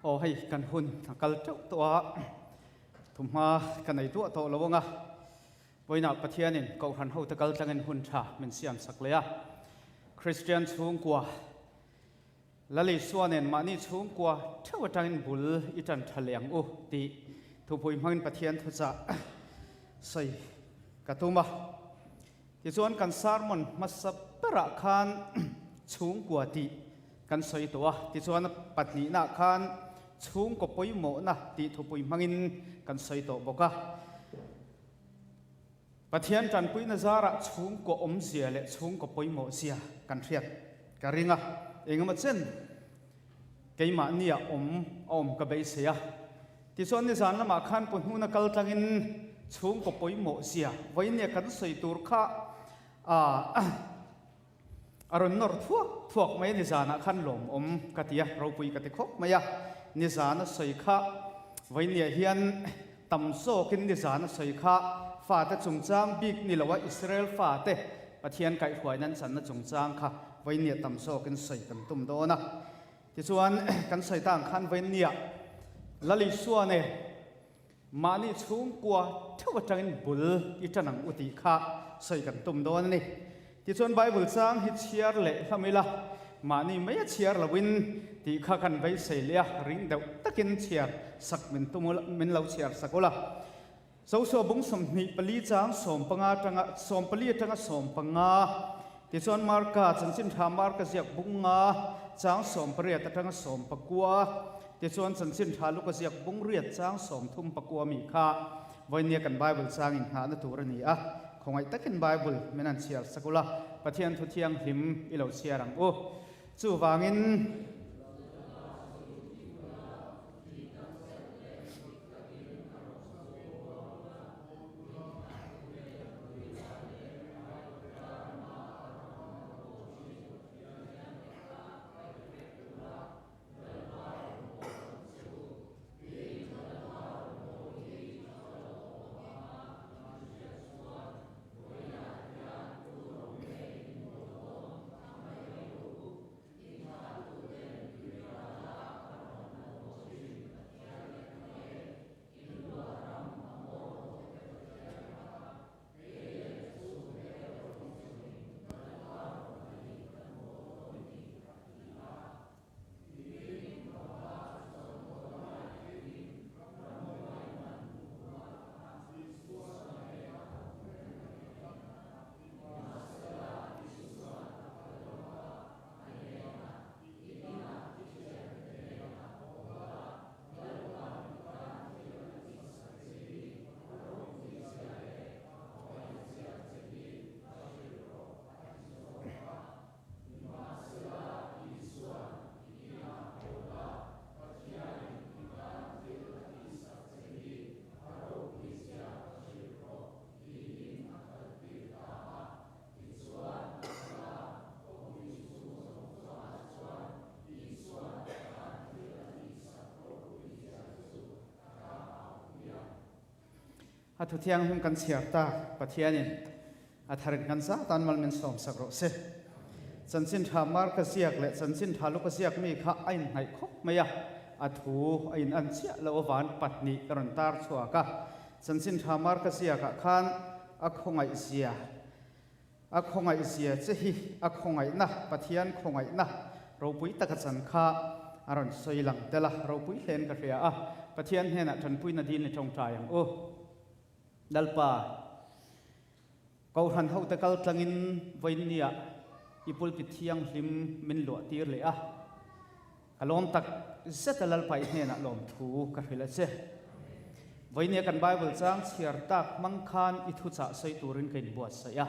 Aw hei kan hun a kal teuh tawh a, thumhma ka nei duah tawh lo ang a, vawiinah Pathianin Kohhran hote kal tlangin hun tha min siam sak leh a, Kristian chhungkua Lal Isua nen mahni chhungkua theuh atangin bul i tan tha leh ang u tih thupui hmangin Pathian thuchah sawi ka tum a. Tichuan kan sermon hmasa berah khan chhungkua tih kan sawi tawh a, tichuan a pahnihnaah khan chhungkaw pawimawhna tih thupui hmangin kan sawi tawh bawk a. Pathian tanpuina zarah chhungkaw awmzia leh chhungkaw pawimawhzia kan hriat ka ring a, engemaw chen keimahnia awm a awm ka beisei a. Tichuan nizan lamah khan pu hnuna kal tlangin chhungkaw pawimawhzia vawinia kan sawi tur kha a rawn nawr thuak thuak mai a, nizanah khan lawmawm ka ti a, ropui ka ti khawp mai a, nizan a sawi kha vawinia hian tam zawkin nizan a sawi kha fate chungchang bik ni loa Israel fate Pathian kaihhruaina an channa chungchang kha vawinia tam zawkin sawi kan tum dawn a. Tichuan, kan sawi ta ang khan vawinia Lal Isua nen mahni chhungkua theuh atangin bul i tan ang u tih kha sawi kan tum dawn a ni. Tichuan, Bible chang hi chhiar leh hlam ila, mahni mai a chhiar loin tih kha kan beisei leh a, ring deuh takin chhiar sak min tum ula, min lo chhiar sak ula. Joshua bung 24 chang 15 atanga 14 atanga 15, tichuan Marka chanchin tha Marka ziak bung nga chang 18 atanga 19, tichuan chanchin tha Luka ziak bung riat chang 34 mi kha vawinia kan Bible chang inngahna tur a ni a, khawngaih takin Bible min han chhiar sak ula, Pathian thu thianghlim i lo chhiar ang u. Chuvangin. Tichuan, Amah Awmui chhung zawng zawngah chuan Isua'n a tan thil a tihsak ropuizia chu a tlangauhpui a. A thu thianghlim kan chhiar tak Pathianin a tharin kan zat tan mal min sawmsak rawh se. Chanchin tha Marka ziak leh chanchin tha Luka ziak mi kha a inhnaih khawp mai a, a thu a in an chiah loh avan pahnih ka rawn tar chhuak a. Chanchin tha Marka ziakah khan A khawngaihzia, a khawngaihzia che hi a khawngaihna, Pathian khawngaihna ropui taka chan kha a rawn sawi lang tel a, ropui hlein ka hria a, Pathian hnenah tanpuina dil ni tawngtai ang u. Lalpa, Kohhran hote kal tlangin vawiinniah i pulpit thianghlim min luah tir leh a, Ka lawm tak zet a Lalpa i hnenah lawmthu ka hrilh a che. Vawinia kan Bible chang chhiar tak hmang khan i thuchah sawi turin ka inbuatsaih a.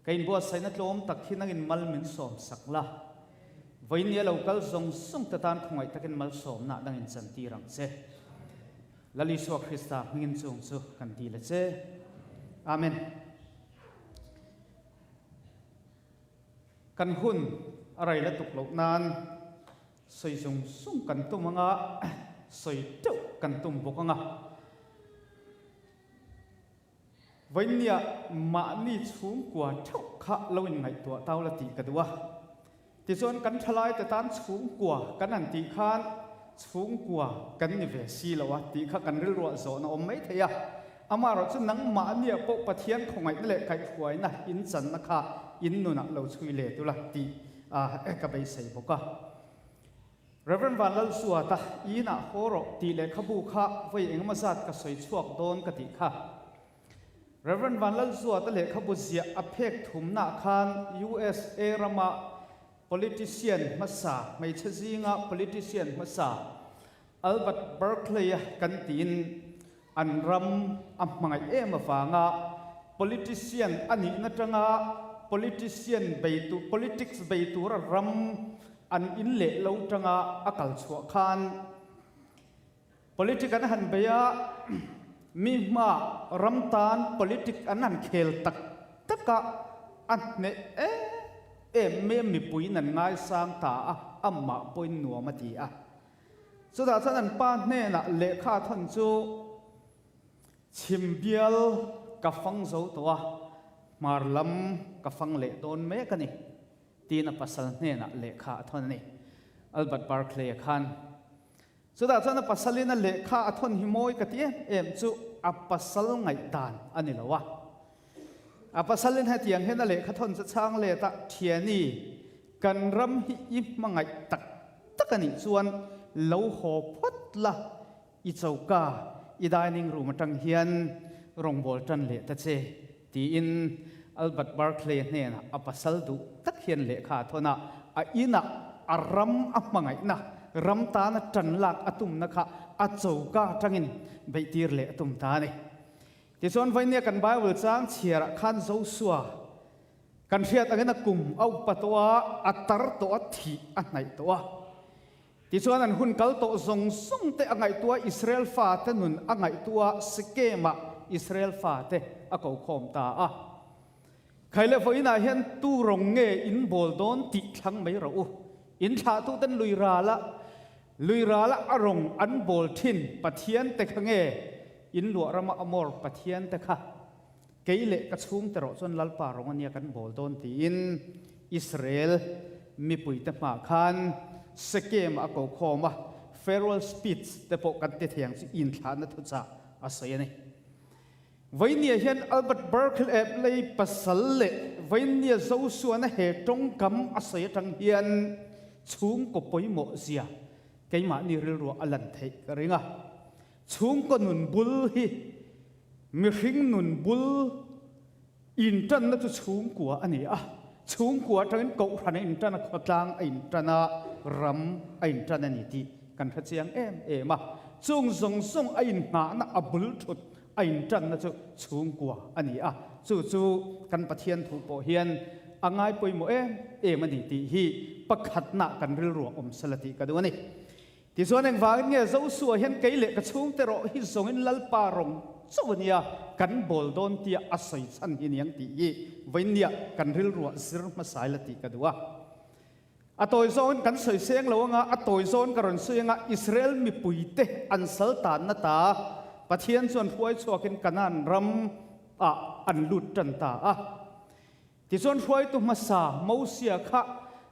Ka inbuatsaihna tlawm tak hi nangin mal min sawm sak la. Vawinia lo kal zawng zawng te tan khawngaih takin malsawmna dangin chantir ang che. Lal Isua Krista hmingin chung chu kan dil a che. Amen. Kan hun a rei la tuk loh nan sawi zung zung kan tum ang a, sawi teuh kan tum bawk ang a. Vawiinniah mahni chhungkua theuh kha lo inngaihtuah tau la tih ka duh a. Tichuan kan thalaite tan chhungkua kan han tih khan. Chhungkua kan ni ve si lo a tih kha kan rilruah zawhna awm mai thei a. Amaherawh chu nangmahniah pawh Pathian khawngaihna leh kaihhruaina inchanna kha in nunah lo chhui let ula tih ka beisei bawk a. Rev. Vanlalsuata inah haw rawh tih lehkhabu kha vawi engemaw zat ka sawi chhuak dawn ka tih kha. Rev. Vanlalsuata lehkhabu ziah a phek thumnah khan USA rama Politician hmasa, hmeichhe zinga politician hmasa Albert Berkeley-a kan tiin an ram a hmangaih em avanga politician a nihna tanga politician bei tur, politics bei tura ram an in leh lo tanga a kal chhuah khan Politic an han bei a, mi hma ram tan politic an han khel tak tak a, a hneh em em mai a, mipuiin an ngaisang ta a, amah pawhin nuam a ti a. Chutah chuan an pa hnenah lehkha thawn chu chhim bial ka fang zo tawh a, hmar lam ka fang leh dawn mek a ni. Tiin a pasal hnenah lehkha a thawn a ni. Albert Barclay-a khan Chutah chuan a pasalin a lehkha a thawn hi mawi ka ti em em chu a pasal ngaihdan a ni lo a. A pasalin hetiang hian a lehkha thawn chu chhang let a, Thiani, kan ram hi i hmangaih tak tak a nih chuan lo haw phawt la, i choka, i dining room atang hian rawngbâwl tan leh ta che, tiin Albert Barclay hnenah a pasal duh tak hian lehkha a thawn a, a inah a ram a hmangaihna, ram tana tan lak a tumna kha a choka atangin beihtir leh a tum ta a ni. Tichuan vainia kan Bible chang chhiarah khan Joshua kan hriat angin a kum a upa tawh a, a tar tawh a, thih a hnaih tawh a. Tichuan an hun kal tawh zawng zawng te a ngaihtuah Israel fate nun a ngaihtuah Sekem-ah Israel fate a ko khawm ta a. Khai leh vawiinah hian tu rawng nge in bawl dawn tih thlang mai rawh u. In thlahtuten lui rala lui rala a rawng an bawl thin Pathian te kha nge in luah rama Amor Pathian te kha kei leh ka chhungte rawh chuan Lalpa rawng ania kan bawl dawn tiin Israel mipuite hmah khan Sekem a ko khawm a, farewell speech te pawh kan ti thei ang chu inthlahna thuchah a sawi a ni. Vainia hian Albert Berkeley pasal leh Vainia Joshua-na he tawngkam a sawi atang hian chhungkaw pawimawh zia keimahni rilruah a lan theih ka ring a. Chhungkaw nun bul hi mihring nun bul intanna chu chhungkua a ni a. Chhungkua atangin kohhran a intan a, khawtlang a intan a, ram a intan a ni tih kan hre chiang em em a. Chung zawng zawng a inngahna a bul thut a intanna chu chhungkua a ni a. Chu chu kan Pathian thu pawh hian a ngai pawimawh em em a ni tih hi pakhatna kan rilruah awm sela tih ka duh a ni. Tichuan engvangin nge Joshua hian kei leh ka chhungte rawh hi zawngin Lalpa rawng chauh a nia kan bawl dawn tia a sawi chhan hi niang tih hi vawinia kan rilruah zir hmasa ila tih ka duh a. A tawi zawngin kan sawi seng lo anga a tawi zawn ka rawn sawi anga Israel mipuite an sal tanna ta Pathian chuan hruai chhuakin Kanaan ram ah an lut tan ta a. Tichuan hruaitu hmasa Mosia kha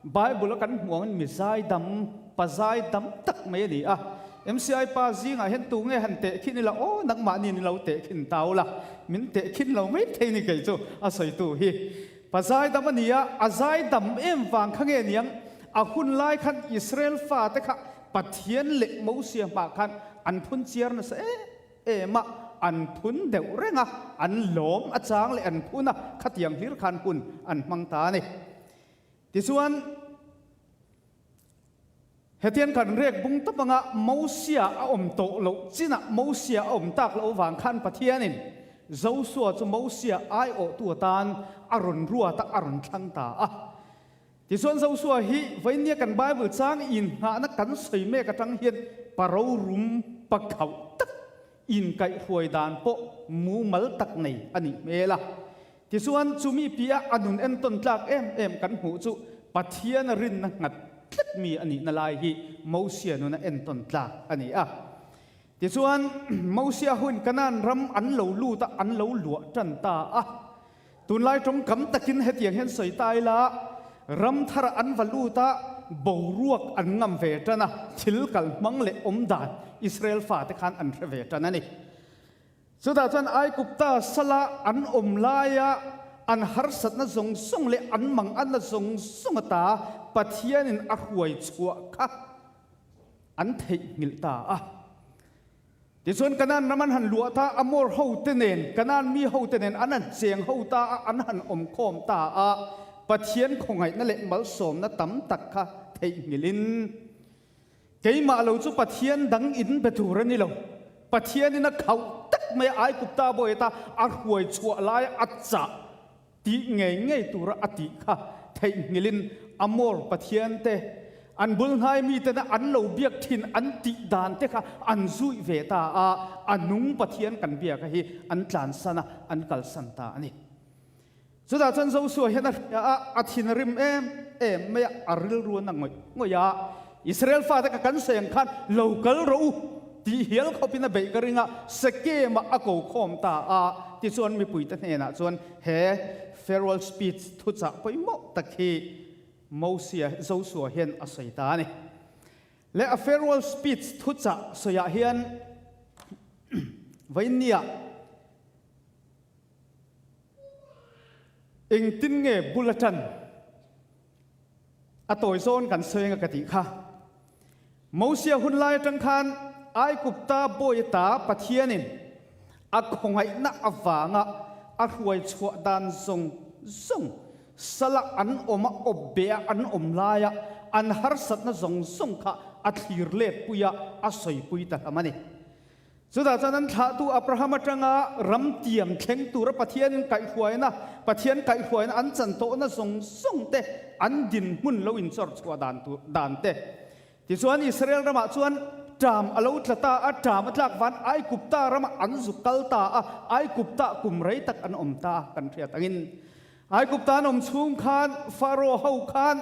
Bible a kan hmuh angin mi zaidam, pa zaidam tak mai a ni a. MCI pa zingah hian tu nge han tehkhin ila aw nangmahni ni lo tehkhin ta ula, min tehkhin lo mai thei ni kei chu a sawitu hi. Pa zaidam a ni a, a zaidam em vang kha nge niang a hun lai khan Israel fate kha Pathian leh Mosia hmah khan an phun chiar nasa em em a, an phun deuh reng a, an lawm a chang leh an phun a, khatiang hlir khan hun an hmang ta a ni. Tichuan, hetiang kan rek bung tawp anga Mosia a awm tawh loh chinah Mosia a awm tak loh vang khan Pathianin Joshua chu Mosia aiawhtu atan a rawn ruat a, a rawn thlang ta a. Tichuan Joshua hi vainia kan Bible chang inngahna kan sawi mek atang hian paro rum pakhauh tak inkaihhruai dan pawh mumal tak nei a nih hmel a. Tichuan chumi piah a nun entawn tlak em em kan hmuh chu Pathian a rinna nghat tlat mi a nihna lai hi Mosia nuna entawn tlak a ni a. Tichuan Mosia hun Kanaan ram an lo lut a, an lo luah tan ta a. Tunlai tawngkam takin hetiang hian sawi ta ila, ram thara an va lut a, boruak an ngam ve tan a, thil kal hmang leh awm dan Israel fate khan an hre ve tan a ni. Chutah chuan Aigupta sala an awm laia an harsatna zawng zawng leh an manganna zawng zawng ata Pathianin a hruai chhuah kha an theihnghilh ta a. Tichuan Kanaan ram an han luah ta, Amor hote nen, Kanaan mi hote nen an han cheng ho ta a, an han awm khawm ta a, Pathian khawngaihna leh malsawmna tam tak kha theihnghilhin, Keimah lo chu Pathian dang in be tur a ni lo. Pathianin a khauh tak mai a, Aigupta bawi ata a hruai chhuah laia a chah tih ngei ngei tura a tih kha theihnghilhin Amor Pathian te, an bul hnai mitena an lo biak thin an tih dan te kha an zuih ve ta a, a nung Pathian kan biak a hi an tlansan a, an kalsan ta a ni. Chutah chuan Joshua hian a hria a, a thin a rim em em mai a, a rilru a na ngawih ngawih a, Israel fate ka kan sawi ang khan lo kal rawh u tih hial khawpin a beih ka ring a, Sekem-ah a ko khawm ta a, tichuan mipuite hnenah chuan he farewell speech thuchah pawimawh tak hi Mosia, Joshua hian a sawi ta a ni. Leh a farewell speech thuchah sawiah hian vawiinniah Engtin nge bul a ṭan? A tawi zawn kan sawi anga ka tih kha. Mosia hun lai aṭang khan Aigupta bawi ata Pathianin a khawngaihna avanga a hruai chhuah dan zawng zawng, sala an awm a, awp beh a an awm laia an harsatna zawng zawng kha a thlir let pui a, a sawipui ta hlâm a ni. Chutah chuan an thlahtu Abraham atanga ram tiam thleng tura Pathianin kaihhruaina, Pathian kaihhruaina an chan tawhna zawng zawng te, an dinhmun lo inchawr chhuah dan tur dan te. Tichuan Israel ramah chuan ṭam a lo tla ta a, ṭam a tlak van Aigupta ramah an zuk kal ta a, Aigupta kum rei tak an awm ta a kan hriat angin. Aigupta an awm chhung khan Pharaoh ho khan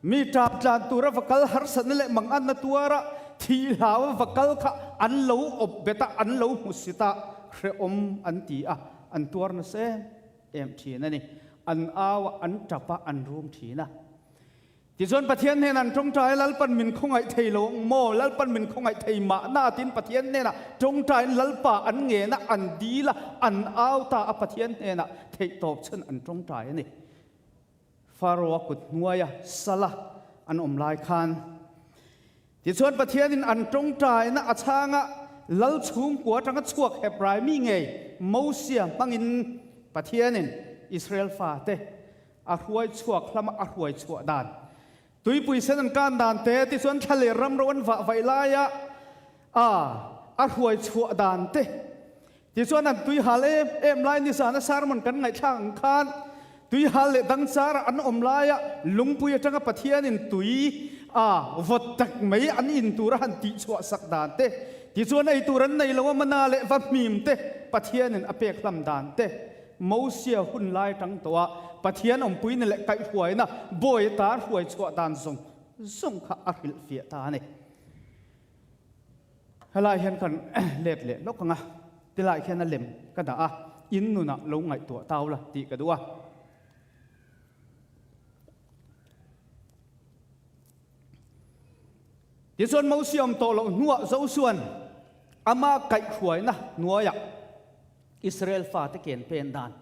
Mi ṭap tlan tura va kal harsatna leh manganna tuara thih hlaua va kal kha an lo awp bet a, an lo hmusit a, hrehawm an ti a, an tuar nasa em em ṭhin a ni. An au a, an ṭap a, an rum ṭhin a. Tichuan Pathian hnenah an ṭawngṭai a, Lalpan min khawngaih thei lo ang maw? Lalpan min khawngaih thei mahna tiin Pathian hnenah ṭawngṭaiin Lalpa an ngen a, an dil a, an au ta a, Pathian hnenah theihtawp chhan an ṭawngṭai a ni. Pharaoh-a kut hnuaia sala an awm lai khan. Tichuan Pathianin an tawngtaina a chhanga lal chhungkua atanga chhuak Hebrai mi ngei Mosia hmangin Pathianin Israel fate a hruai chhuak hlama a hruai chhuah dan tuipui sen an kan dan te tichuan thlaler ram ro an vah vaih laia a a hruai chhuah dan te Tichuan an tuihal em em lai nizana sermon kan ngaihthlak ang khan tuihal leh dangchara an awm laia lungpui atanga Pathianin tui a vawt tak mai an in tura han tihchhuah sak dan te, tichuan ei tur an nei lo a mana leh va hmim te Pathianin a pek hlam dan te, Mosia hun lai atang tawha Pathian awmpuina leh kaihhruaina bawi atan hruai chhuah dan zawng zawng kha a hrilhfiah ta a ni. Helai hian kan let leh lawk ang a, tilai khian a lem ka dah a, in nunah lo ngaihtuah tau la tih ka duh a. Tichuan Mosia awm tawh loh hnuah Josua'n ama kaihhruaina hnuaiah Israel fate ken pen dan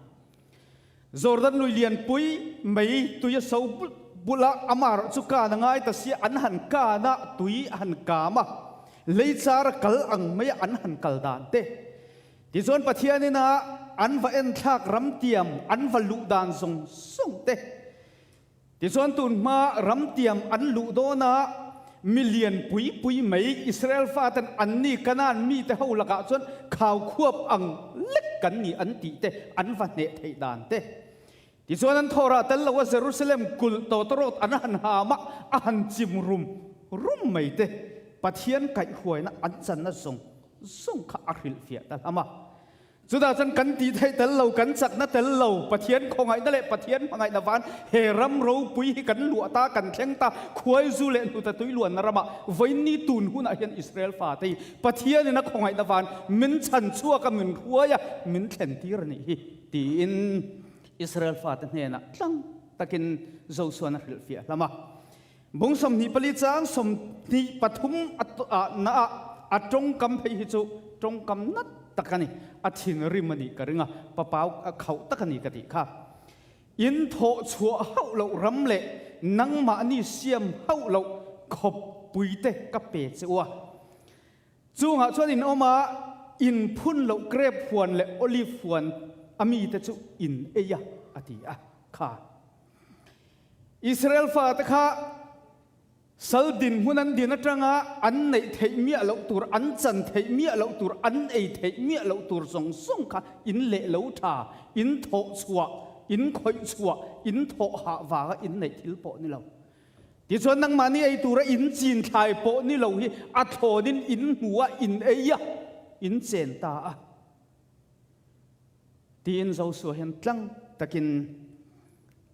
Jordan lui lianpui mei tui a so bulh bulh a, amaherawh chu kan a ngai ta sia, an han kan a, tui a han kam a, lei char a kal ang mai a an han kal dan te. Tichuan Pathianin a an va enthlak ramtiam an va luh dan zawng zawng te. Tichuan tun hma ramtiam an luh dawna mi lian pui pui mai Israel faten anni Kanaan mite ho lakah chuan khau khuap ang lek kan ni an tih te an va hneh theih dan te. Tichuan an thawrah tel loa Jerusalem kulh tawtawrawt an han ham a, a han chim rum rum mai te Pathian kaihhruaina an channa zawng zawng kha a hrilhfiah ta hlama. Chutah chuan kan tih theih tel lo, kan chakna tel lo, Pathian khawngaihna leh Pathian hmangaihna van he ram ropui hi kan luah ta, kan thleng ta, khuaizu leh hnuta tui luanna ramah vawiinni tun hunah hian Israel fate hi Pathianin a khawngaihna van min chhan chhuak a, min hruai a, min thlen tir a nih hi tiin Israel fate hnenah tlang takin Josuan a hrilhfiah hlam a. Bung 24 chang 23 na ah a tawngkam phei hi chu tawngkam nat tak a ni. A thinrim a nih ka ring a, papau a khauh tak a ni ka tih kha. In thawh chhuah hauh loh ram leh nangmahni siam hauh loh khawppuite ka pe che u a. Chungah chuan in awm a, in phun loh grep huan leh olive huan a mite chu in ei a, a ti a. Kha Israel fate kha sal dinhmun an din atanga an neih theih miah loh tur, an chan theih miah loh tur, an ei theih miah loh tur zawng zawng kha in leh lo tha, in thawh chhuah, in khawih chhuah, in thawh hah vanga in neih thil pawh ni lo. Tichuan nangmahni ei tura in chin thlai pawh ni lo hi a thlawnin in hmu a, in ei a, in chen ta a. Tiin Josua hian tlang takin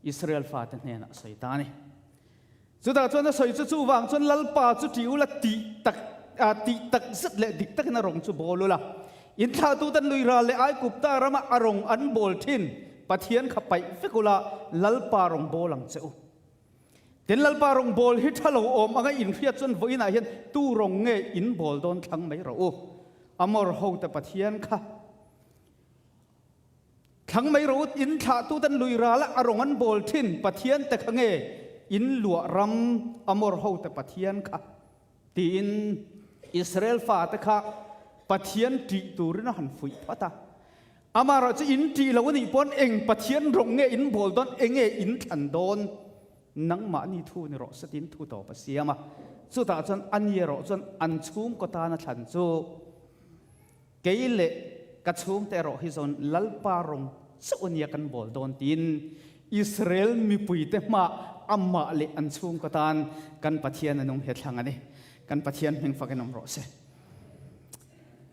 Israel fate hnenah a sawi ta a ni. Chutah chuan a sawi chu chuvang chuan Lalpa chu ṭi ula tih tak tih tak zet leh dik takin a rawng chu bawl ula. In thlahtuten lui ral leh Aigupta rama a rawng an bawl ṭhin Pathian kha paih vek ula Lalpa rawng bawl ang che u. Tin, Lalpa rawng bawl hi tha lo awm anga inhriat chuan vawiinah hian tu rawng nge in bawl dawn thlang mai rawh u. Amor hote Pathian kha thlang mai rawh u, in thlahtuten lui rala a rawng an bawl thin Pathian te kha nge in luah ram Amor hote Pathian kha tiin Israel fate kha Pathian ṭih turin a han fuih phawt a. Amaherawh chu in ṭih lo a nih pawn eng Pathian rawng nge in bawl dawn, eng nge in thlan dawn? Nangmahni thu ni rawh se tiin thu tawp a siam a. Chutah chuan a ni erawh chuan an chhungkaw tana thlan chu kei leh ka chhungte erawh hi zawn Lalpa rawng chauh a nia kan bawl dawn tiin Israel mipuite hmaah amah leh an chhungkaw tan kan Pathian a nung he thlang a ni. Kan Pathian hming fakin awm rawh se.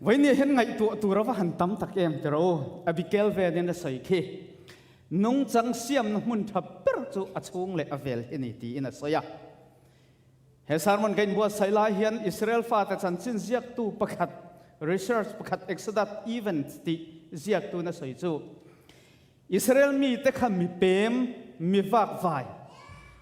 Vawinia hian ngaihtuah tur a va han tam tak em tiraw u? Abigail venin a sawi khi, Nungchang siamna hmun tha ber chu a chhung leh a vel hi ni tiin a sawi a. He sermon ka inbuatsaih lai hian Israel fate chanchin ziaktu pakhat, research pakhat Exodus Event tih ziaktuin a sawi chu, Israel mite kha mi pem, mi vakvai,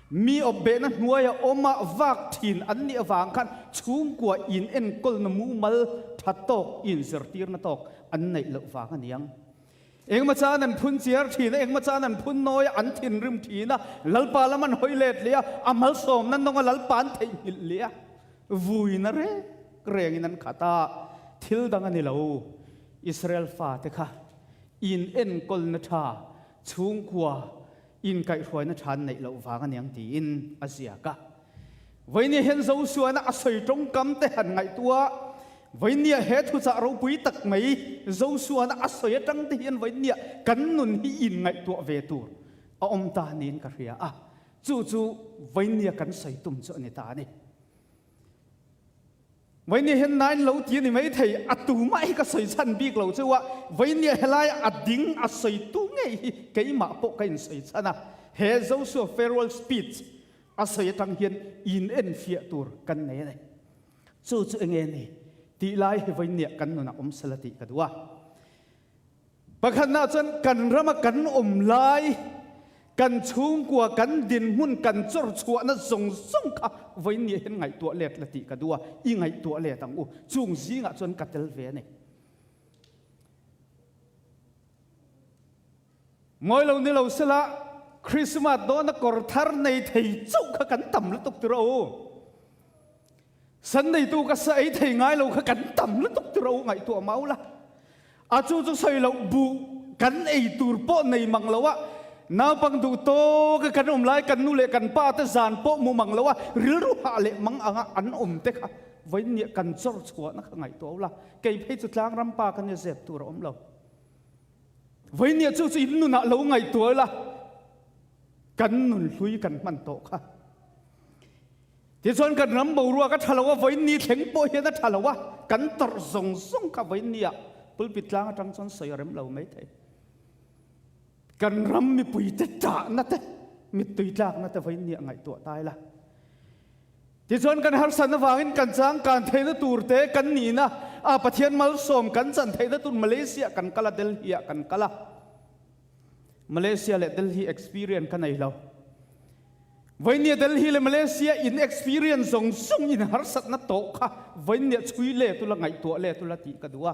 mi awpbehna hnuaia awma vak thin an nih avang khan chhungkua in enkawlna mumal tha tawk, inzirtirna tawk an neih loh vang a niang. Engmaw chan an phun chiar thin a, engmaw chan an phun nawi a, an thinrim thin a, Lalpa lam an hawi let leh a, a malsawmna nawnga Lalpa an theihnghilh leh a, vuina reng rengin an khat a, thil dang a ni lo. Israel fate kha in enkawlna tha, chhungkua inkaihhruaina tha an neih loh vang a niang tiin a ziak a. Vawinia hian Joshua-na a sawi tawngkam te han ngaihtuah, vawinia he thuchah ropui tak mai Joshua-na a sawi atang te hian vawinia kan nun hi inngaihtuah ve tur a awm ta niin ka hria a, chu chu vawinia kan sawi tum chu a ni ta a ni. Vainia hian nain lo ti a ni maithei, a tumah hi ka sawi chhan bik lo cheu a, Vainia helai a ding a sawi tu ngei hi keimah pawh ka insawi chhan a, he Joshua farewell speech a sawi atang hian in enfiah tur kan nei a ni. Chu chu enge ni tih lai hi Vainia kan nunah awm sela tih ka duh a. Pakhatna chuan kan rama kan awm lai, kan chhungkua, kan dinhmun, kan chawr chhuahna zawng zawng kha vawiin hian ngaihtuah let la tih ka duh a, i ngaihtuah let ang u. Chung zingah chuan ka tel ve a ni. Mawi lo ni lo sela Christmas dawna kawr thar nei thei chauh kha kan tam lutuk tir o. San neitu ka sa ei thei ngai lo kha kan tam lutuk tir o ngaihtuah mau la. A chu chu sawi loh buh kan ei tur pawh nei mang lo a, naupang duh tawk a kan awm lai kan nu leh kan pa te zan pawh mu mang lo a, rilru hah leh mang anga an awm te kha vawiin nia kan chawr chhuahna kha ngaihtuah ula, kei phei chu tlang ram pa ka nia zep tur a awm lo. Vawiin nia chu chu in nunah lo ngaihtuah ula, kan nun hlui kan hman tawh kha. Tichuan kan ram boruak a tha lo a, vawiin ni thleng pawh hian a tha lo a, kan tawrh zawng zawng kha vawiin ni ah pulpit tlang atang chuan sawi a rem lo mai thei. Kan ram mipuite ṭahna te, mittui tlakna te vawiin ni ah ngaihtuah ta ila. Tichuan kan harsatna vangin kan changkan theihna tur te kan nihna a Pathian malsawm kan chan theihna tur Malaysia kan kal a, Delhi ah kan kal a. Malaysia leh Delhi experience ka nei lo. Vawinia Delhi leh Malaysia in experience zawng zawng in harsatna tawh kha vawinia chhui let ula ngaihtuah let ula tih ka duh a,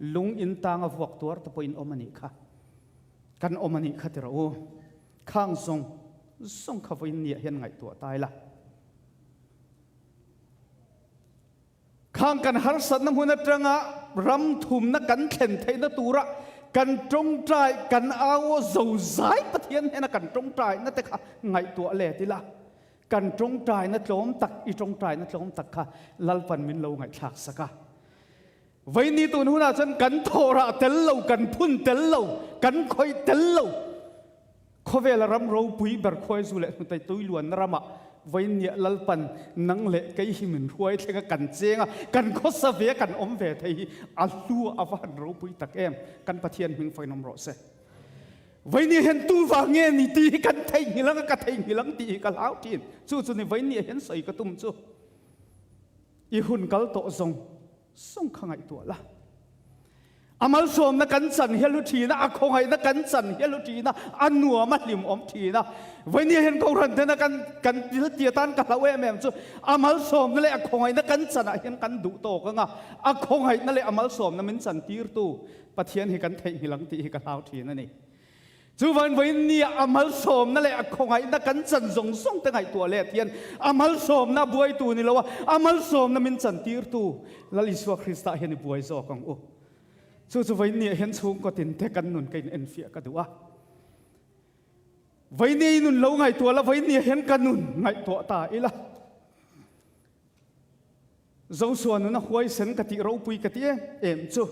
lung in tanga vuak tuar te pawh in awm a nih kha. Kan awm a nih kha ti rawh u. Khang zawng zawng kha vawinia hian ngaihtuah ta ila. Khang kan harsatna hmun atanga ram thumna kan thlen theihna tura kan tawngtai, kan au aw zozai Pathian hnena kan tawngtaina te kha ngaihtuah let ila, kan tawngtaina tlawm tak, i tawngtaina tlawm tak kha Lalpan min lo ngaihthlak sak a. Vaini tun hunah chuan kan thawhrah tel lo, kan phun tel lo, kan khawih tel lo, Khawvela ram ropui ber khuaizu leh hnutei tuiluanna ramah Vawinia Lalpan nang leh kei hi min hruai thleng a, kan cheng a, kan khawsa ve a, kan awm ve thei hi a hlu a va han ropui tak em! Kan Pathian hming fain awm rawh se. Vawinia hian tu vang nge ni tih hi kan theihnghilh ang a, ka theihnghilh ang tih hi ka hlau thin. Chu chu ni Vawinia hian sawi ka tum chu i hun kal tawh zawng Sawng kha ngaihtuah la. A malsawmna kan chan hi a hlu thin a, a khawngaihna kan chan hi a hlu thin a, a nuam a hlimawm thin a. Vawinia hian Kohhran tena kan kan thil ti atan ka hlauh em em chu a malsawmna leh a khawngaihna kan chanah hian kan duh tawk ang a, a khawngaihna leh a malsawmna min chantirtu Pathian hi kan theihnghilh ang tih hi ka hlau thin a ni. Chuvain vawiin nia a malsawmna leh a khawngaihna kan chan zawng zawng te ngaihtuah let hian a malsawmna a buaitu ni lo a, a malsawmna min chantirtu Lal Isua Krista hian i buai zawk ang u. Chu chu vawiin niah hian chhungkaw tin te kan nun ka in enfiah ka duh a. Vawiin nia i nun lo ngaihtuah la, vawiin niah hian ka nun ngaihtuah ta ila. Joshua nuna huaisen ka tih ropui ka ti em em chu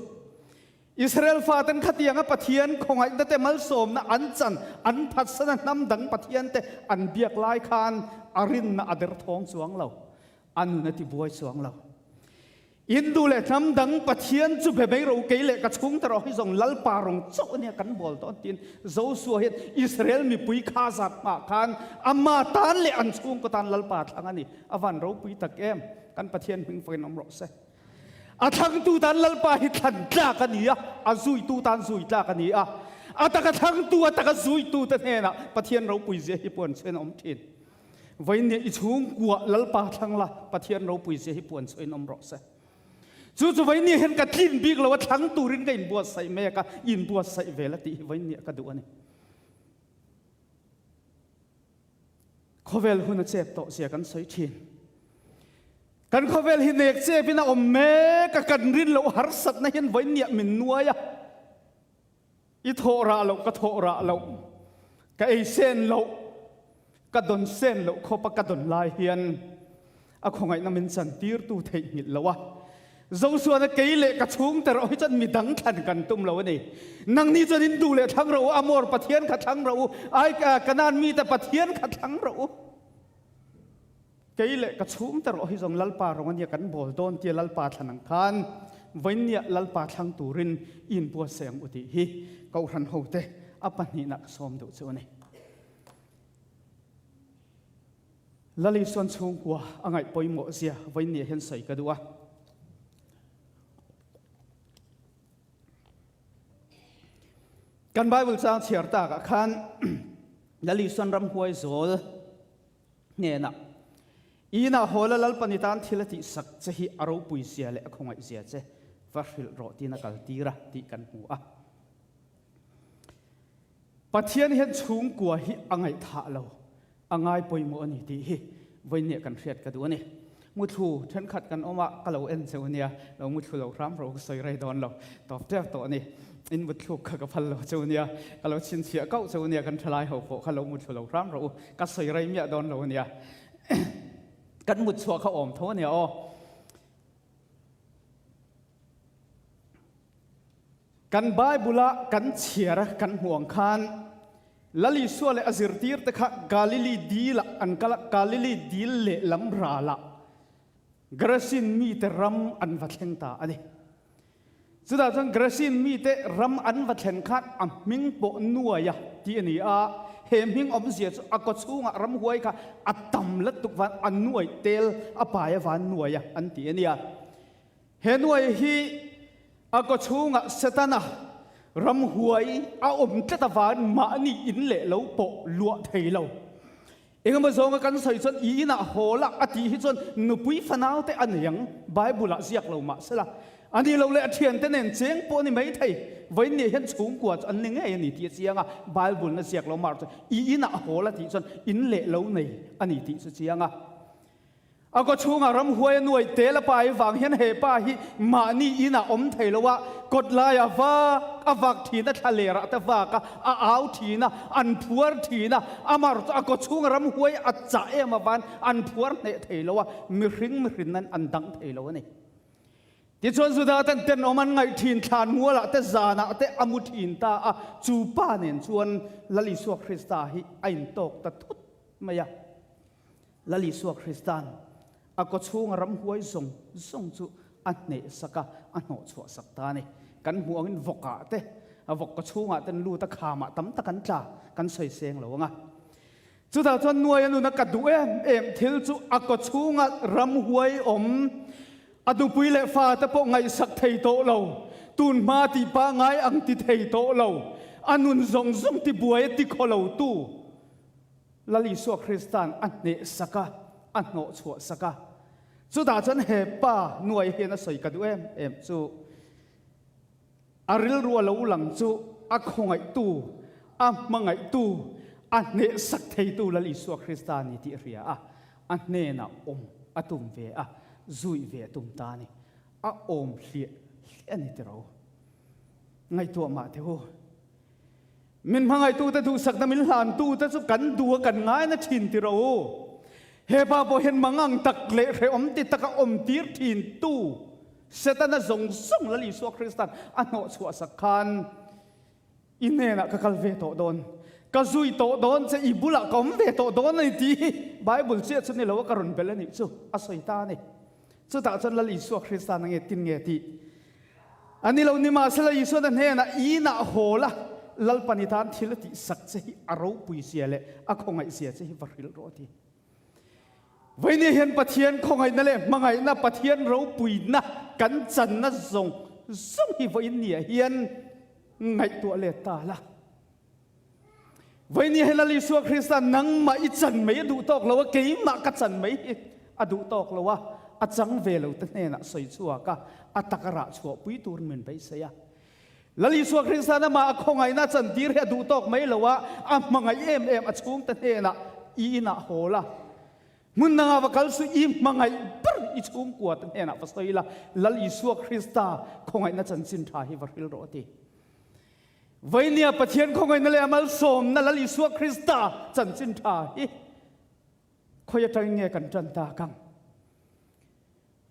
Israel faten khatianga Pathian khawngaihna te malsawmna an chan an phatsana hnam dang Pathian te an biak lai khan a rinna a der thawng chuang lo, a nun a ti buai chuang lo. Hindu leh hnam dang Pathian chu be mai ro kei leh ka chhungte rawh hi zawng Lalpa rawng chauh ania kan bawl dawn tiin Joshua hian Israel mipui kha zat hmah khan ama tan leh an chhungkaw tan Lalpa thlang a ni. A van ropui tak em! Kan Pathian hming fakin awm rawh se. A thlangtu tan Lalpa hi thlan tlak a ni a, a zuitu tan zui tlak a ni a. A taka thlangtu, a taka zuitute hnenah Pathian ropui zia hi puan chhuain a awm thin. Vawiin i chhungkua Lalpa thlang la, Pathian ropui zia hi puan chhuahin awm rawh se. Chu chu vawiin hian ka tlin bik lo a, thlang turin ka inbuatsaih mek a, inbuatsaih ve la tih hi vawiin ka duh a ni. Khawvel hun a chep tawh zia kan sawi thin. Kan khawvel hi nek chepin a awm mek a, kan rin loh harsatna hian vawiin min nuai a. I thawh rah loh ka thawh rah loh, ka ei sen loh, ka dawn sen loh khawp a ka dawn lai hian a khawngaihna min chantirtu theihnghilh lo a. Zosuana kei leh ka chhungte rawh hi chuan midang thlan kan tum lo a ni. Nangni chuan in duh leh thlang rawh u, Amor Pathian kha thlang rawh u, ai Kanaan mite Pathian kha thlang rawh u. Kei leh ka chhungte rawh hi zawng Lalpa rawng ania kan bawl dawn tia Lalpa thlan ang khan vawinia Lalpa thlang turin i inbuatsaih ang u tih hi Kohhran hote a pahnihna ka sawm duh chu a ni. Lal Isuan chhungkua a ngaih pawimawh zia vawinia hian sawi ka duh a. Kan Bible chang chhiar takah khan Lal Isuan ramhuai zawl hnenah, Inah haw la Lalpan i tan thil a tihsak che hi a ropui zia leh a khawngaih zia che va hrilh rawh tiin a kaltir a tih kan hmu a. Pathian hian chhungkua hi a ngaihthah lo, a ngai pawimawh a ni tih hi vawinia kan hriat ka duh a ni. Muthlu thenkhat kan awm a, ka lo en cheu nia, lo muthlu lo hram rawh ka sawi rei dawn lo, tawp tep tawh a ni. In mutthluk kha ka phal lo cheu nia, ka lo chhinchhiah kauh cheu nia, kan thalai ho pawh kha lo muthlu lo hram rawh u, ka sawi rei miah dawn lo ania. Kan mutchhuah kha awm tho ania aw. Kan Bible-a kan chhiar a kan hmuh ang khan Lal Isua leh a zirtirte kha Galili dil-ah an kal a, Galili dil lehlam ralah Gerasin mite ram an va thleng ta a ni. Chutah chuan Gerasin mite ram an va thlen khan a hming pawh Nuaia tih a ni a, he hming awmzia chu a kawchhungah ramhuai kha a tam lutuk van a nuai tel a pai a van Nuaia an ti a nia. He nuai hi a kawchhungah Setana ramhuai a awm tlat avangin mahni in leh lo pawh luah thei lo. Engemaw zawnga kan sawi chuan i inah haw la a tih hi chuan nupui fanau te a nei ang, Bible ah ziak lo mah sela. A nih loh leh a thiante nen cheng pawh a ni maithei. Vawiin nih hian chhungkua chu an ni ngei a ni tih a chiang a, Bible na ziak lo mar chuan i inah haw la tih chuan in leh lo nei a ni tih chu chiang a. A kaw chhungah ramhuai a nuaih tel a pai vang hian he pa hi mahni inah awm thei lo a, kawt laiah vak a vak thin a, thla lerah te vak a, a au thin a, an phuar thin a, amah chu a kaw chhunga ramhuai a chah em avan an phuar hneh thei lo a, mihring mihrin nan an dang thei lo a ni. Tichuan Juda ten tenawm an ngaih thin thlan mualah te zanah te a mu thin ta a, chu pa nen chuan Lal Isua Krista hi a intawk ta thut mai a. Lal Isua Krista'n a kawchhunga ramhuai zawng zawng chu a hnehsak a, a hnawhchhuah sak ta a ni. Kan hmuh angin vawkah te, a vawk kawchhungah ten lut a khamah tam tak an tla, kan sawi seng lo ang a. Chutah chuan nuaia nuna ka duh em em thil chu a kawchhunga ramhuai awm, a nupui leh fate pawh ngaihsak thei tawh lo, tun hma tih pangngai ang ti thei tawh lo, a nun zawng zawng tibuai a tikhaw lotu, Lal Isua Krista'n a hnehsak a, a hnawhchhuah sak a. Chutah chuan he pa nuai hian a sawi ka duh em em chu, a rilru a lo lang chu a khawngaihtu, a hmangaihtu, a hnehsak theitu Lal Isua Krista a ni tih a hria a, a hnenah awm a tum ve a, zuih ve a tum ta a ni. A awm hliah hliah a ni tiro. Ngaihtuah mah teh u. Min hmangaihtute duhsakna min hlantute chu kan duh a kan ngaina thin ti rawh u. He pa pawh hian mangang tak leh hrehawm ti taka awm tir thin tu Setana zawng zawng Lal Isua Krista'n a hnawhchhuah sak khan i hnenah ka kal ve tawh dawn, ka zui tawh dawn che, i bulah ka awm ve tawh dawn a ni tih hi Bible chiah chu ni lo a ka rawn belh a nih chu a sawi ta a ni. Chutah chuan Lal Isua Krista'n a nge tin nge tih A ni lo, nimahsela Isuan a hnenah, I inah haw la, Lalpan i tan thil a tihsak che hi a ropui zia leh a khawngaih zia che hi va hrilh rawh a ti. Vawinia hian Pathian khawngaihna leh hmangaihna, Pathian ropuina kan channa zawng zawng hi vawiin niah hian ngaihtuah let ta la. Vawinia hian Lal Isua Krista nangmah i chan mai a duh tawk lo a, keimah ka chan mai hi a duh tawk lo a, a chang ve lo te hnenah sawi chhuak a, a taka rah chhuahpui turin min beisei a. Lal Isua Krista'n amah a khawngaihna a chantir hi a duh tawk mai lo a, a hmangaih em em a chhungte hnenah i inah haw la, hmun dangah va kal suh, i hmangaih ber i chhungkua te hnenah va sawi la, Lal Isua Krista khawngaihna chanchin tha hi va hril rawh a ti. Vainia Pathian khawngaihna leh a malsawmna Lal Isua Krista chanchin tha hi khawi atangin nge kan tan tak ang?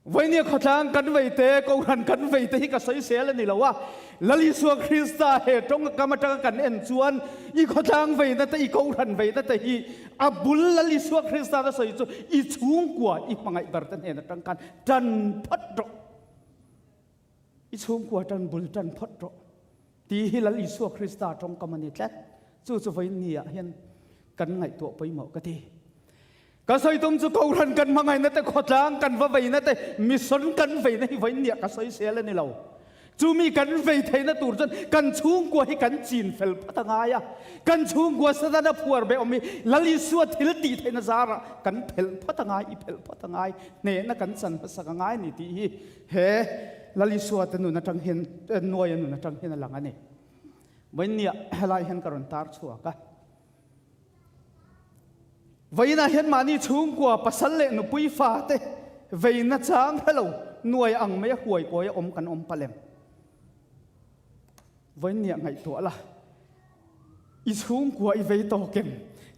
Vainia khawtlang kan vei te, Kohhran kan vei te hi ka sawisel a ni lo a, Lal Isua Krista he tawngkam atanga kan en chuan i khawtlang veina te, i Kohhran veina te hi a bul Lal Isua Krista na sawi chu i chhungkua i hmangaih ber te hnen atang khan tan phawt rawh. I chhungkua tan bul tan phawt rawh tih hi Lal Isua Krista tawngkam a ni tlat. Chu chu vawiin ni ah hian kan ngaihtuah pawimawh ka ti. Ka sawi tum chu Kohhran kan hmangaihna te, khawtlang kan va veina te, mission kan veina hi vawiin ni ah ka sawi sel a ni lo. Chu mi kan vei theihna tur chuan kan chhungkua hi kan chin fel phawt a ngai a. Kan chhungkua Satana phuar beh awm hi Lal Isua thil tih theihna zarah kan phelh phawt a ngai, i phelh phawt a ngai, hnehna kan chan hmasak a ngai a ni tih hi He Lal Isua te nun atang hian, Nuaia nun atang hian a lang a ni. Vawiinniah helai hian ka rawn tar chhuak a. Vawiinah hian mahni chhungkua pasal leh nupui fate veina chang hrelo Nuaia ang mai a huai kawi a awm kan awm palem. Vawiinniah ngaihtuah la, i chhungkua i vei tawk em?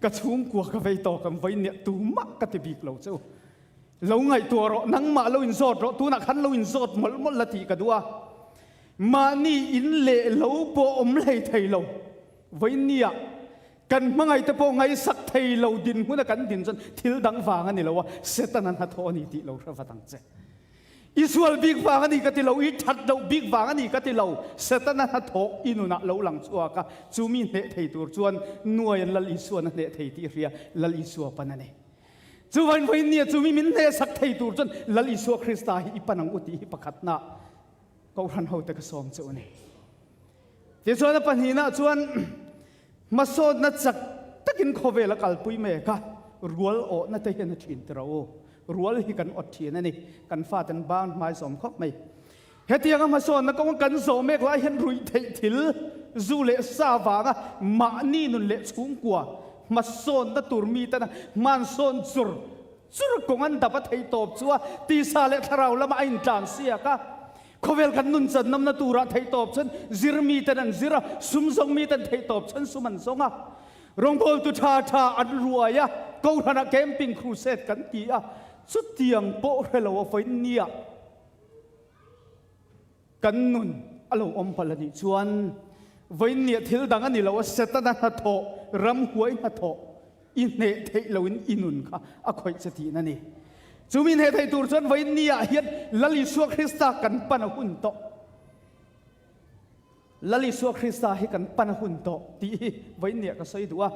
Ka chhungkua ka vei tawk em? Vawiinniah tumah ka ti bik lo che u. Lo ngaihtuah rawh, nangmah lo inzawt rawh, tunah khan lo inzawt mawlh mawlh la tih ka duh a. Mahni in leh lo pawh awm hlei thei lo. Vawiinniah kan hmangaihte pawh ngaihsak thei lo dinhmuna kan din chuan thil dang vang a ni lo a, Setana hnathawh a ni tih lo hre vat ang che. I sual bik vang a ni ka ti lo, i that loh bik vang a ni ka ti lo, Setana hnathawh i nunah lo lang chhuak a, chu mi hneh thei tur chuan Nuaian Lal Isuan a hneh thei tih hria Lal Isua pan a ni. Chuvain vawiin nia chu mi min hnehsak thei tur chuan Lal Isua Krista hi i pan ang u tih hi pakhatna Kohhran hote ka sawm che u ni. Tichuan a pahnihna chuan hmasawnna chak takin khawvel a kalpui mek a. Rual awhna te hian a thin ti ro. Rual hi kan awt thin a ni. Kan fate an ban hmai zawm khawp mai. Hetianga hmasawnna kawnga kan zawh mek lai hian ruih theih thil, zu leh sa vanga mahni nun leh chhungkua hmasawnna tur mi tana hmansawn chur chur kawng an dap a theih tawp chu a tisa leh thlarau lama a intlan siak a. Khawvel kan nun chan namna turah theih tawp chuan zir mi ten an zir a, sum zawng mi ten theih tawp chuan sum an zawng a. Rawngbawltu tha tha an ruai a, Kohhranah camping crusade kan ti a, chutiang pawh hre lo a vawiin nia kan nun a lo awm palh a nih chuan vawiin nia thil dang a ni lo a, Setana hnathawh, ramhuai hnathawh i hneh theih loin i nun kha a khawih che tihna a ni. Chumi hneh theih tur chuan vawiin niah hian Lal Isua Krista kan pan a hun tawh. Lal Isua Krista hi kan pan a hun tawh tih hi vawiin niah ka sawi duh a.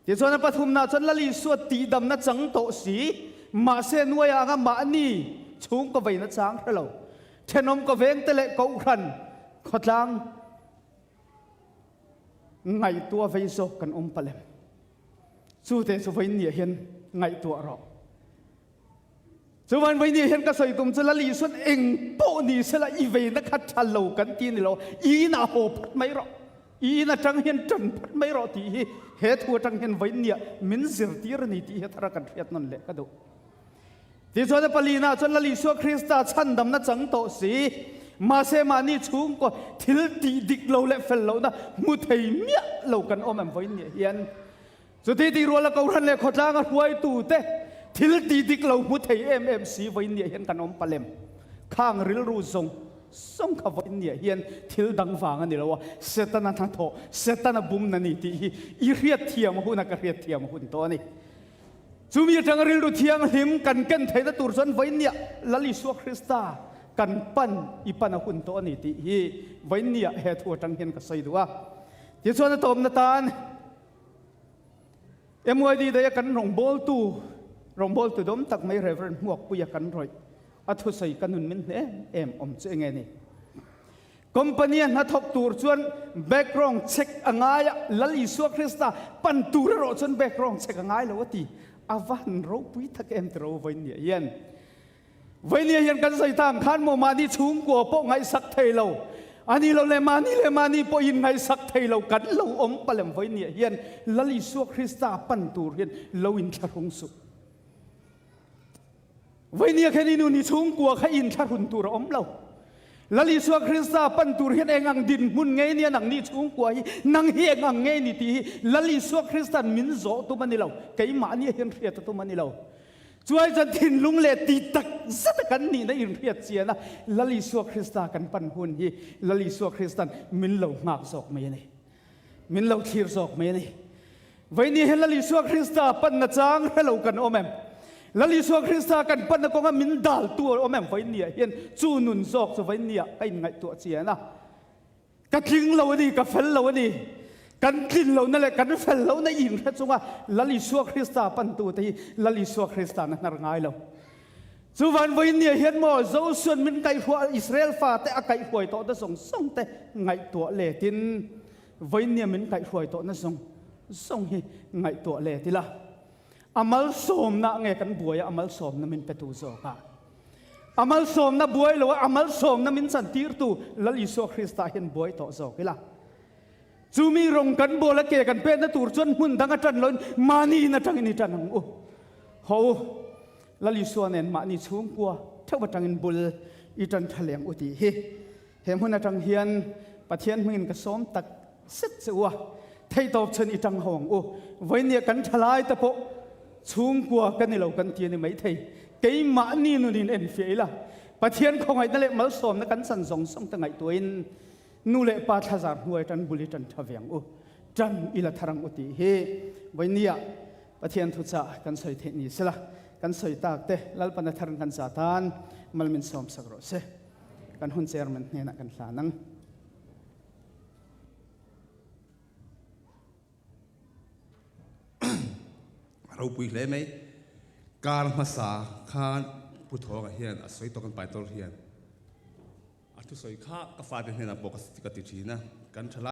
Tichuan a pathumnah chuan Lal Isua tihdamna chang tawh si, mahse nuaia anga mahni chhungkaw veina chang hre lo, thenawm kaw vengte leh kohhran khawtlang ngaihtuah vei zawk kan awm palh em? Chute chu vawiin niah hian ngaihtuah rawh. Chuvan vawiin niah hian ka sawi tum chu Lal Isuan eng pawh ni sela i veina kha tha lo kan ti ni lo, i inah haw phat mai rawh, i in atang hian tan phat mai rawh tih hi he thu atang hian vawiin niah min zirtir a ni tih hi a thara kan hriat nawn leh ka duh. Tichuan a palina chuan Lal Isua Krista chhandamna chang tawh si, mahse mahni chhungkaw thil tih dik lo leh fel lohna hmu thei miah lo kan awm em vawiin nih hian chuti tih ruala Kohhran leh khawtlanga hruaitute thil tih dik lo hmu thei em em si vawiin nih hian kan awm palem. Khang rilru zawng zawng kha vawiin nih hian thil dang vang a ni lo a, Setana hnathawh, Setana bumna ni tih hi i hriatthiam huna ka hriatthiam hun tawh a ni. Chumi atanga rilru thianghlim kan ken theihna tur chuan vawiinniah Lal Isua Krista kan pan i pan a hun tawh a ni tih hi vawiinniah he thu atang hian ka sawi duh a. Tichuan a tawpna tan MYD daia kan rawngbawltu, rawngbawltu dawm tak mai Rev. Hmuakpuia kan rawih a thusawi ka nun min hne em awm chu enge ni? Company a hnathawk tur chuan background check a ngai a, Lal Isua Krista pan tur erawh chuan background check a ngai lo a ti. A va han ropui tak em tiro Vainia hian. Vainia hian kan sawi ta ang khan maw mahni chhungkua pawh ngaihsak thei lo, a ni lo leh mahni leh mahni pawh in ngaihsak thei lo kan lo awm palem Vainia hian Lal Isua Krista pan tur hian lo inthlahrung suh. Vainia khen i nun i chhungkua kha inthlahrun tur a awm lo. Lal Isua Krista pan tur hian eng ang dinhmun nge nia nang ni chhungkua hi, nang hi eng ang nge ni tih hi Lal Isua Krista'n min zawh tum a ni lo, keimahni hian hriat a tum a ni lo. Chuai chuan thinlung leh ti tak zet a kan nihna inhriat chian a, Lal Isua Krista kan pan hun hi Lal Isua Krista'n min lo nghak zawk mai a ni. Min lo thlir zawk mai a ni. Vawiini hian Lal Isua Krista panna chang hre lo kan awm em? Lal Isua Krista kan panna kawnga min daltu a awm em? Vawiiniah hian chu nun zawk chu vawiiniah ka inngaihtuah chian a. Ka tling lo a ni, ka fel lo a ni. Kan tlin lohna leh kan fel lohna inhre chunga Lal Isua Krista pantute hi Lal Isua Krista'n a hnar ngai lo. Chuvan vawiinniah hian maw Josua'n min kaihhruah Israel fate a kaihhruai tawhna zawng zawng te ngaihtuah letin vawiinnia min kaihhruai tawhna zawng zawng hi ngaihtuah let ila. A malsawmna nge kan buai a, a malsawmna min petu zawk a. A malsawmna buai lo a, a malsawmna min chantirtu Lal Isua Krista hian buai tawh zawk ila. Chumi rawng kan bawl a ke kan petna tur chuan hmun dang a tan loin mahni in atangin i tan ang u. Haw u, Lal Isua nen mahni chhungkua theuh atangin bul i tan tha leng u tih hi he hmun atang hian Pathian hmingin ka sawm tak zet che u a, theihtawp chhan i tang ho ang u. Vawinia kan thalai te pawh chhungkua ka ni lo kan ti a ni maithei. Keimahni nunin enfiah ila, Pathian khawngaihna leh malsawmna kan chan zawng zawng te ngaihtuahin Nu leh pa thlazar hnuai tan bul i tan tha ve ang u, tan i la thar ang u tih hi vawinia Pathian thuchah kan sawi theih ni sela, kan sawi tak te Lalpan a thar kan za tan mal min sawm sak rawh se. Kan hun chairman hnenah kan hlan ang. Ropui hle mai. Kar hmasa khan Pu Thawnga hian a sawi tawk an pai tawr hian. A thusawi kha ka fate hnenah pawh ka ti thin a, kan tha lai.